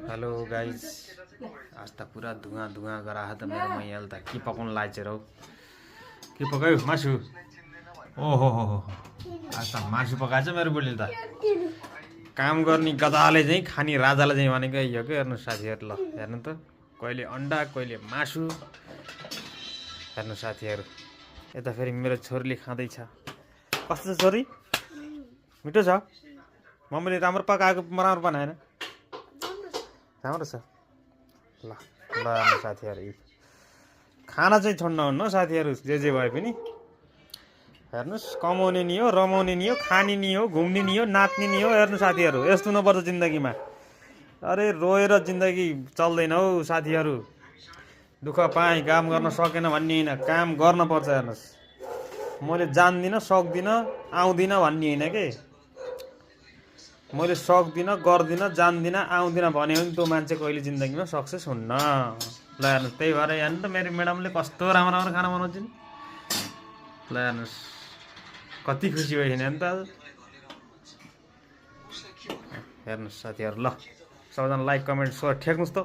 hello guys आज त पुरा धुवाँ धुवाँ गराएको त मेरो मैयाले त के पकाउनु लागेछ र के पकायो मासु ओहो हो आज त मासु पकाएछ मेरो बुढीले त काम गर्ने गदाले चाहिँ खाने राजाले चाहिँ भनेको यो के हेर्नु साथीहरू ल हेर्नु त कहिले अन्डा कहिले मासु हेर्नु साथीहरू यता फेरि मेरो छोरीले खाँदैछ कस्तो छ छोरी मिठो छ मम्मीले राम्रो पकाएको राम्रो बनाएन राम्रो छ ल ल साथीहरू खाना चाहिँ छोड्नुहुन्न साथीहरू जे भए पनि हेर्नुहोस् कमाउने नि हो रमाउने नि हो खाने नि हो घुम्ने नि हो नाच्ने नि हो हेर्नु साथीहरू यस्तो नपर्छ जिन्दगीमा अरे रोएर जिन्दगी चल्दैन हौ साथीहरू दुःख पाएँ काम गर्न सकेन भन्ने होइन काम गर्न पर्छ हेर्नुहोस् मैले जान्दिनँ सक्दिनँ आउँदिनँ भन्ने होइन के मैले सक्दिनँ गर्दिनँ जान्दिनँ आउँदिनँ भन्यो भने त्यो मान्छे कहिले जिन्दगीमा सक्सेस हुन्न ल हेर्नुहोस् त्यही भएर हेर्नु त मेरो म्याडमले कस्तो राम्रो राम्रो खाना बनाउँछ नि ल हेर्नुहोस् कति खुसी भयो नि अन्त हेर्नुहोस् साथीहरू ल सबैजना लाइक कमेन्ट ठेक्नुहोस् त